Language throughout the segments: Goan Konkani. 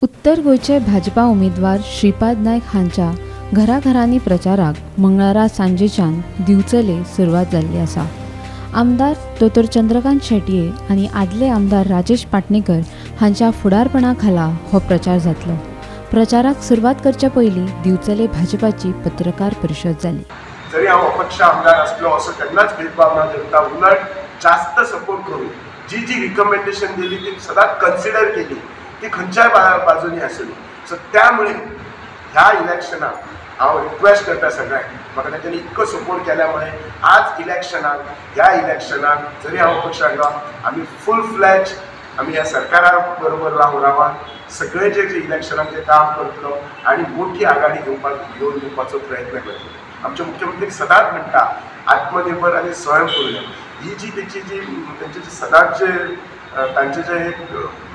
उत्तर गोंयचे भाजपा उमेदवार श्रीपाद नायक हांच्या घराघरांनी प्रचाराक मंगळारा सांजेच्यान दिवचले सुरवात जाल्ली आसा. आमदार दोतोर चंद्रकांत शेटये आनी आदले आमदार राजेश पाटणेकर हांच्या फुडारपणा खाला हो प्रचार जातलो. प्रचाराक सुरवात करचे पयलीं दिवचले भाजपाची पत्रकार परिशद जाली. जरी हांव अपक्ष आमदार आसलो असो केन्नाच भेदभाव न करता उलट जास्त सपोर्ट करून जी जी रिकमेंडेशन दिली ती सदांच कन्सिडर केली, ती खंयच्याय बाजूनी आसली. सो त्यामुळे ह्या इलेक्शनाक हांव रिक्वेस्ट करता सगळ्यांक, म्हाका तांच्यांनी इतको सपोर्ट केल्या मुळे आज इलेक्शनाक, ह्या इलेक्शनाक जरी हांव अपक्ष आसलो, आमी फूल फ्लॅज आमी ह्या सरकारा बरोबर रावन सगळे जे जे इलेक्शनाक जे काम करतलो आनी मोठी आघाडी घेवन दिवपाचो प्रयत्न करतलो. आमचे मुख्यमंत्री सदांच म्हणटा आत्मनिर्भर आनी स्वयंपूर्ण ही जी तेची जी तेंचे जे सदांच जे तांचे जे एक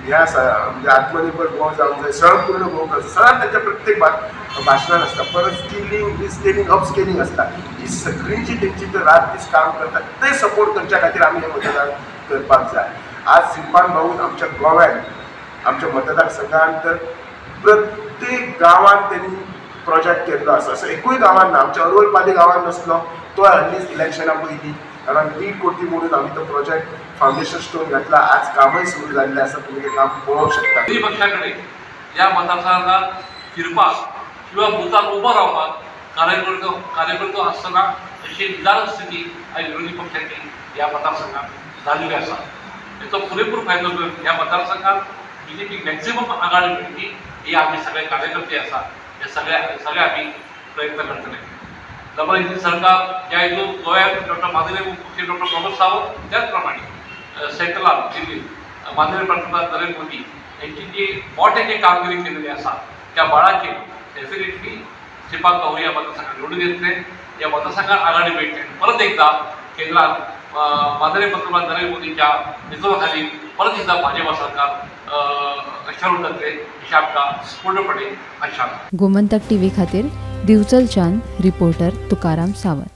हें आसा, म्हणजे आत्मनिर्भर गोवा जावंक जाय, स्वयंपूर्ण गोवा, सदांच तांच्या प्रत्येक भाशणान आसता. परत स्किलिंग, रिस्किलिंग, अपस्किलिंग आसता. ही सगळी जी तेंची रात दीस काम करतात ते सपोर्ट करच्या खातीर आमी हें मतदान करपाक जाय. आज श्रीपाद भाऊन आमच्या गोव्यान आमच्या मतदारसंघान तर प्रत्येक गांवान तेणी प्रोजेक्ट केल्लो आसा. असो एकूय गांवान ना, आमच्या अरवलपाली गांवान नासलो, तो हालींच इलेक्शना पयलीं कारण 1.5 कोटी म्हणून आमी तो प्रोजेक्ट फावंडेशन स्टोन घातला. आज कामय सुरू जाल्लें आसा, तुमी तें काम पळोवंक शकता. विरोधी पक्षाकडे या मतदारसंघात फिरपाक किंवा बुथार उबो रावपाक कार्यकर्तो आसतना अशी निदारण स्थिती आयज विरोधी पक्षांनी ह्या मतदारसंघात जाल्ली आसा. हेचो पुरेपूर फायदो घेवन ह्या मतदारसंघात बीजेपी मॅक्झिमम आघाडी मेळची ही आमी सगळे कार्यकर्ते आसा, हे सगळे आमी प्रयत्न करतले. डबल इंजिन सरकार ह्या हितून गोव्यात डॉक्टर माननीय मुख्यमंत्री डॉक्टर प्रमोद सावंत, त्याच प्रमाणे सेंट्रलान दिल्लीत माननीय पंतप्रधान नरेंद्र मोदी यांची जी मोठे जे कामगिरी केलेली आसा त्या बळाचेर डेफिनेटली श्रीपाद भाऊ या मतदारसंघात निवडून येतले, या मतदारसंघात आघाडी मेळटली. परत एकदा केंद्रात माननीय पंतप्रधान नरेंद्र मोदींच्या नेतृत्वाखाली परत एकदा भाजपा सरकार अश्यारूढ जातले अशी आमकां पूर्णपणे आशा. गोमंतक टीव्ही खातीर दिवचलच्यान रिपोर्टर तुकाराम सावंत.